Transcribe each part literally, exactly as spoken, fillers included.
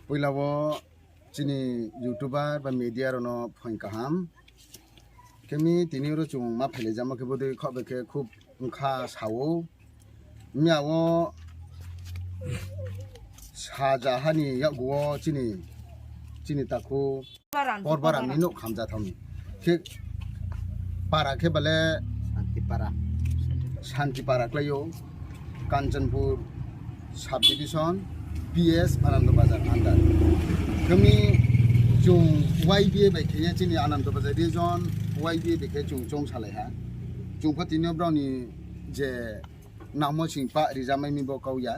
Poila wo chini YouTuber ba media rao no phoing kaham. Khe mi tini oro chung ma phailai jamo khe bodei khaoh bai khe khub bkha sa ou. Miya wo saja ha ni yakgu wo chini, chini takhu Porbaram ni nouh khamja thao ni. Khe para khe bale Santipara klái ou, Kanchanpur sub division, P S Anando Bazar under. Khe mi chung Y B A bai khe ye chini Anando Bazar region Y B A bai khe chung choung salai ha. Chung pho tini yo brao ni je nangmo sing pah rijamai mi bo kau ya.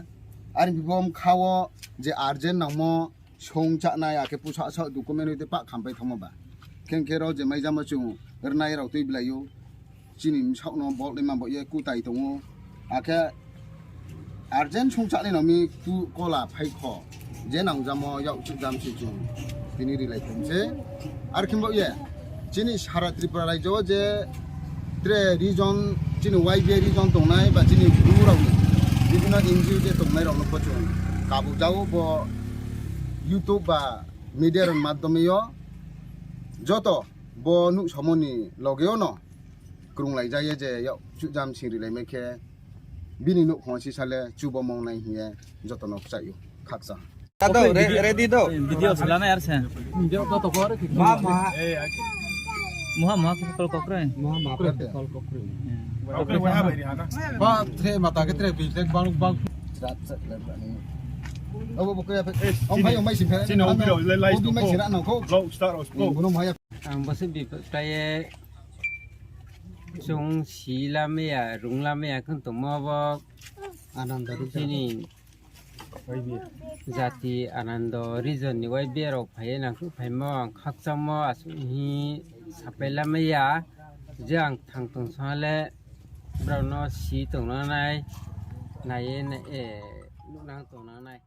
Are phi bo bkha wo je urgent nangmo song chánai, akhe pusa sa document hoite pah khampai thanngmo ba. Khe khe ro je maijamo chung rnai rao tui blai ou. Chini bsaoh no bol naima bo ye kutai tong ou. Akhe urgent song chánai no mi tu kola phai kho. Je nangjamo yak chujam se chung tini rilai phaimo se. Are khe bo ye chini sara Tripura raijo wo je tre region, chini Y B A region tongnai ba chini Bru rao ni bibhinno N G O je tongnai rao no pho chung kabu ja ou bo YouTube ba media rao ni madhyome yo joto bo nuhsaomo ni loge wo no krunglai ja ye je yak chujam sing rilai mai khe bini nouhkhong sisa le chubo mong nai hing ye joto no kchaih ou. Khakchang. Ado, ready do. Video se lanai ar se. Muha muha khe tol kokroi. Ba tre mata khe tre bi tre bang bang. Abo bo kaya phe. Ang bai mai sing phe. Chini obi rao le lai obi mai sing ra nang kho. Ang bo se bi pha ye chung si lamai ya, rung lamai ya khon tongmo bo. Anando chini jati Anando region ni Y B A rao phai ye nangkhruh phaimo ang khakchangmo asuh hing sapai lamai ya. Je ang thang tong song le brao no si tongnang nai, nai ye nuhnang tongnang nai.